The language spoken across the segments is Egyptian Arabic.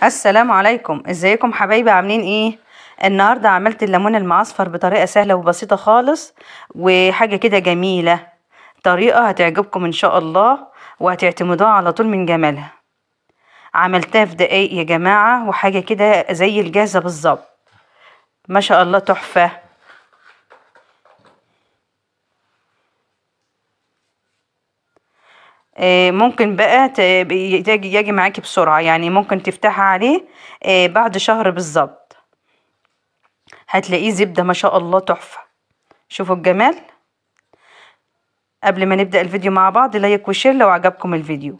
السلام عليكم، ازيكم حبايبي؟ عاملين ايه؟ النهارده عملت الليمون المعصفر بطريقة سهلة وبسيطة خالص، وحاجه كده جميلة، طريقه هتعجبكم ان شاء الله وهتعتمدوها على طول من جمالها. عملتها في دقايق يا جماعة، وحاجه كده زي الجاهزة بالظبط، ما شاء الله تحفة. ممكن بقى يجي معاكي بسرعة، يعني ممكن تفتحها عليه بعد شهر بالظبط، هتلاقيه زبدة ما شاء الله تحفة. شوفوا الجمال. قبل ما نبدأ الفيديو مع بعض like و share لو عجبكم الفيديو.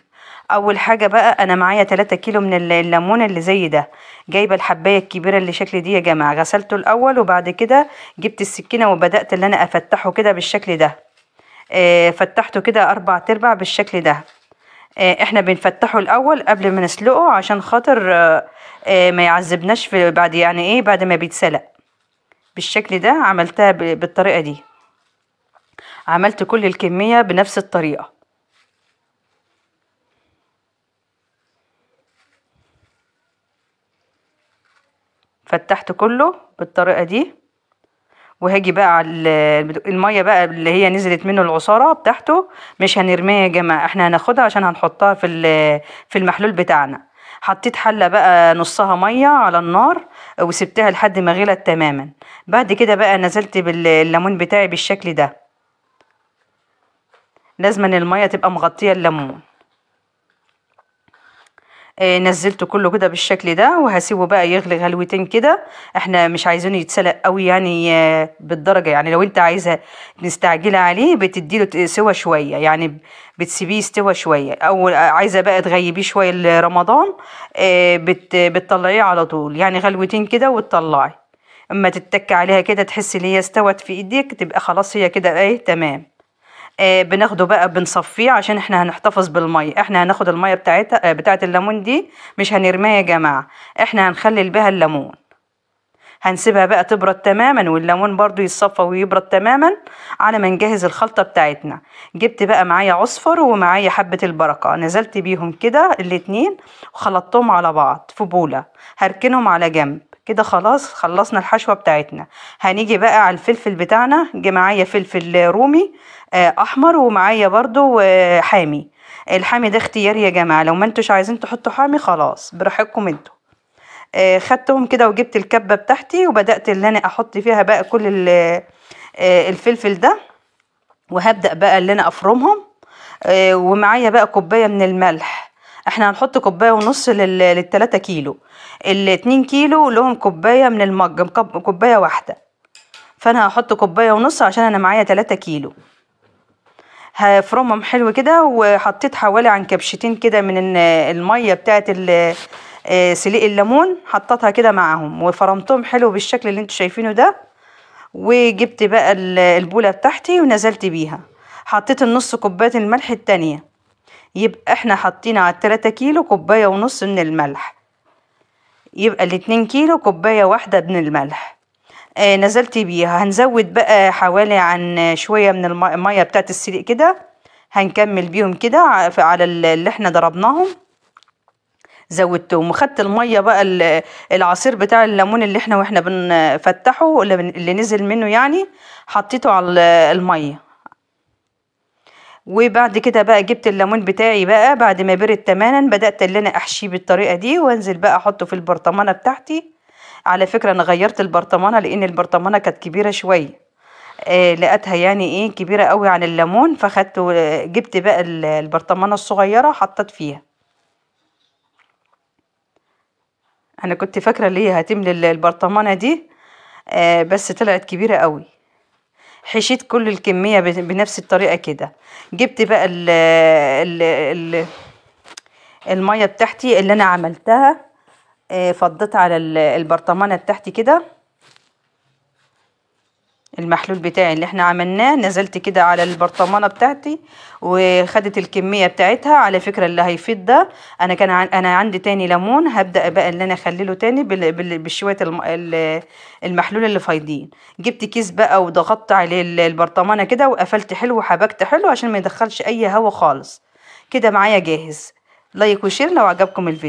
اول حاجة بقى انا معايا 3 كيلو من الليمون اللي زي ده، جايبة الحباية الكبيرة اللي شكل دي يا جماعة، غسلته الاول وبعد كده جبت السكينة وبدأت اللي انا افتحه كده بالشكل ده. فتحته كده 4/4 بالشكل ده. احنا بنفتحه الاول قبل ما نسلقه عشان خاطر ما يعذبناش في بعد، يعني ايه بعد ما بيتسلق بالشكل ده. عملتها بالطريقة دي، عملت كل الكمية بنفس الطريقة. فتحته كله بالطريقة دي، وهاجي بقى على المية بقى اللي هي نزلت منه العصاره بتاعته، مش هنرميها يا جماعة، احنا هناخدها عشان هنحطها في المحلول بتاعنا. حطيت حله بقى نصها مية على النار وسبتها لحد ما غلت تماما. بعد كده بقى نزلت بالليمون بتاعي بالشكل ده، لازم ان المية تبقى مغطيه الليمون. نزلته كله كده بالشكل ده، وهسيبه بقى يغلي غلوتين كده، احنا مش عايزينه يتسلق قوي يعني بالدرجة، يعني لو انت عايزه مستعجلة عليه بتديله سوى شوية، يعني بتسيبيه يستوى شوية، او عايزه بقى تغيبيه شوية لرمضان بتطلعيه على طول، يعني غلوتين كده وتطلعي. اما تتك عليها كده تحسي ان هي استوت في ايديك، تبقى خلاص هي كده ايه تمام. بناخده بقى بنصفيه عشان احنا هنحتفظ بالمية، احنا هناخد المية بتاعتها بتاعه الليمون دي مش هنرميها يا جماعة، احنا هنخلل بها الليمون، هنسيبها بقى تبرد تماما، والليمون برضو يتصفى ويبرد تماما على ما نجهز الخلطة بتاعتنا. جبت بقى معايا عصفر ومعايا حبه البركة، نزلت بيهم كده الاتنين وخلطتهم على بعض في بوله، هركنهم على جنب كده. خلاص خلصنا الحشوه بتاعتنا. هنيجي بقى على الفلفل بتاعنا، جه معايا فلفل رومي احمر، ومعايا برضو حامي. الحامي ده اختياري يا جماعة، لو ما انتوش عايزين تحطوا حامي خلاص براحتكم انتوا. خدتهم كده وجبت الكبه بتاعتي وبدات اللي انا احط فيها بقى كل الفلفل ده، وهبدا بقى اللي انا افرمهم. ومعايا بقى كوباية من الملح، احنا هنحط 1.5 كوباية لل3 كيلو، ال2 كيلو لهم كوباية من المج، كوباية واحدة، فانا هحط 1.5 كوباية عشان انا معايا 3 كيلو. هفرمهم حلو كده، وحطيت حوالي عن كبشتين كده من المية بتاعه سليق الليمون، حطيتها كده معاهم وفرمتهم حلو بالشكل اللي انتوا شايفينه ده. وجبت بقى البوله بتاعتي ونزلت بيها، حطيت النص كوباية الملح التانية، يبقى احنا حاطين على 3 كيلو 1.5 كوباية من الملح، يبقى 2 كيلو 1 كوباية من الملح. نزلت بيها. هنزود بقى حوالي عن شوية من المية بتاعت السليق كده، هنكمل بيهم كده على اللي احنا ضربناهم، زودتهم. وخدت المية بقى العصير بتاع الليمون اللي احنا واحنا بنفتحه اللي نزل منه يعني، حطيته على المية. وبعد كده بقى جبت الليمون بتاعي بقى بعد ما برد تماما، بدأت اللي انا احشيه بالطريقة دي، وانزل بقى احطه في البرطمانة بتاعتي. على فكرة انا غيرت البرطمانة لان البرطمانة كانت كبيرة شوية، لقيتها يعني ايه كبيرة قوي عن الليمون، فخدت جبت بقى البرطمانة الصغيرة حطيت فيها. انا كنت فاكرة اللي هي هتملي البرطمانة دي، بس طلعت كبيرة قوي. حشيت كل الكمية بنفس الطريقة كده. جبت بقى ال ال ال المية بتاعتي اللي انا عملتها، فضيت على البرطمانة بتاعتي كده المحلول بتاعي اللي احنا عملناه، نزلت كده على البرطمانة بتاعتي وخدت الكمية بتاعتها. على فكرة اللي هيفيض ده انا كان انا عندي تاني ليمون، هبدأ بقى اللي انا اخلله تاني بشوية المحلول اللي فايضين. جبت كيس بقى وضغطت عليه البرطمانة كده وقفلت حلو وحبكت حلو عشان ما يدخلش اي هوا خالص. كده معايا جاهز. like و share لو عجبكم الفيديو.